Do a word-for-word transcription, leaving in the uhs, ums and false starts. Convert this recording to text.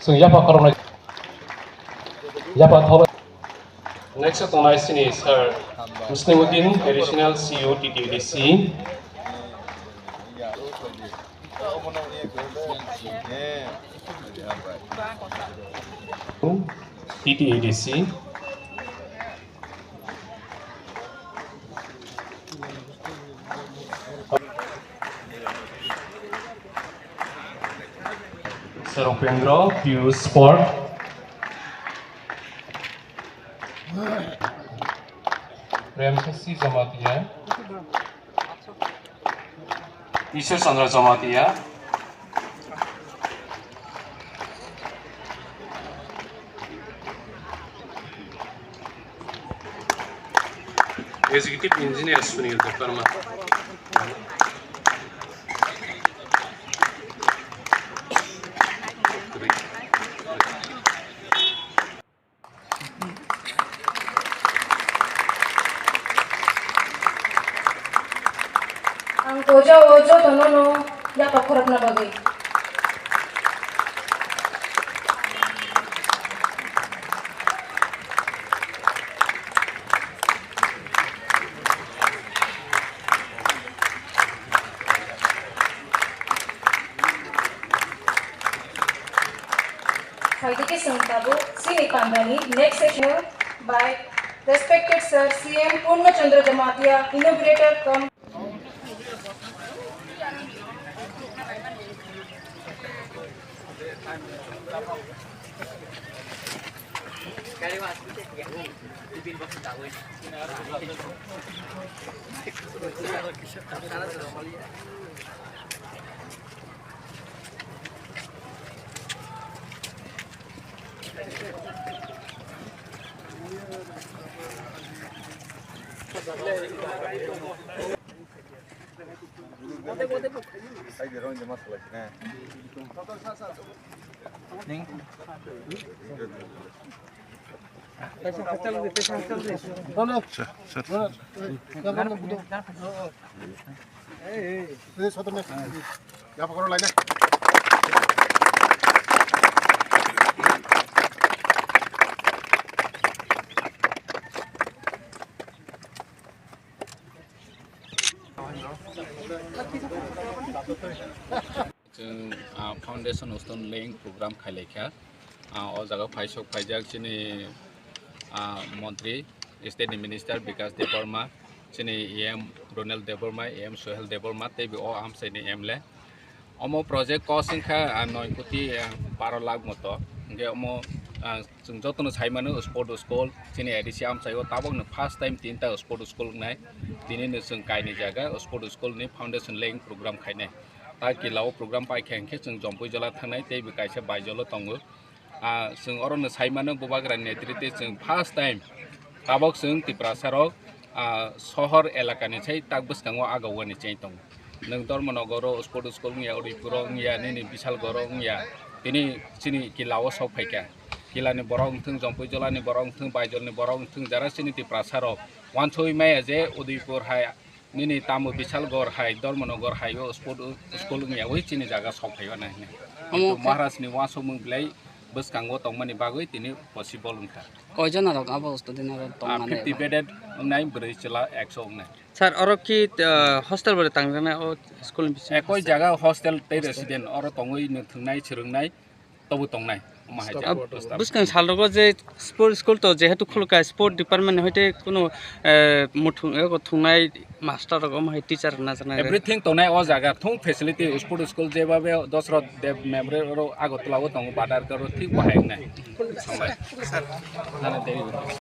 Chwng yapha khoroknai, yapha thobai. Next o tongnai sini Sir Muslimuddin, Additional C E O T T A D C. T T A D C. Sir Upendra, P U Sport. Prem C Jamatia. Ishwar Chandra Jamatia. Executive Engineer Sunil Debbarma. Ang koja o jotono no yapha khorokna bagwi. Phaidi khe chwng tabuk chini pandani next session by respected Sir C M Purna Chandra Jamatia, inaugurator cum Chwng, ah, foundation stone laying program khailaikha. Ah, o jaga phaisok phaijak chini, ah, montri, state ni minister Bikash Debbarma, chini E M Ronel Debbarma, E M Sohel Debbarma, tei bo o amchaini M L A. Omo project cost wngkha, ah, noi koti, ah, baro lakh moto. Hwnkhe omo, ah, chwng jotono sai mano sport school, chini A D C amchaio tabokno first time tinta sport school wngnai. Tinino chwng kaini jaga sport school ni foundation laying program khainai. Ta kila o program paikha hwnkhe chwng Jompui jola thangnai, tei bo kaisa Baijolo tongo. Ah, chwng orono sai mano Bubagra netrite chwng first time tabok chwng Tiprasa rok, ah, sohor elakani sai tak bwskango aga wani cheng tongo. Nwng Dharmanagar o sport school wngya, Udaipur o wngya, nini Bisalgarh o wngya, tini chini kila o sok phaikha. Kilani borok wngthwng, Jompui jolani borok wngthwng, Baijolni borok wngthwng, jara chini Tiprasa rok wansugwi maya je Udaipur hai nini tamo Bisalgarh hai, Dharmanagar hai o sport school wngya, wi chini jaga sok phaiyo na hinwi. Omo Kintu khe Maharaj ni wansukmung belai bwskango tongmani bagwi tini possible wngkha. Koijon arok abo student aro Ah, tongmani? Fifty bedded wngnai, bwrwi chwla ekso wngnai. Sir, oro ki, ah, hostel bo tangjaknai o school ni bisingo? Ekoi jaga hostel tei Hostel. Resident oro tongwi no thwngnai, swrwngnai, tobo tongnai. Omo hai Staff jaga quarter. Staff. Bwskang salrogo je sport school to jehetu khulukha, sport department ni hoite kuno, eh, muthung, eh, thwngnai master rok omo hai teacher rok najaknai. Everything tongnai o jaga, thung facility sport school jebabe Dosrot Dev Memorial oro Agartala o tongo, Badarka oro thik bo hai wngnai. Hambai. Nana dewi.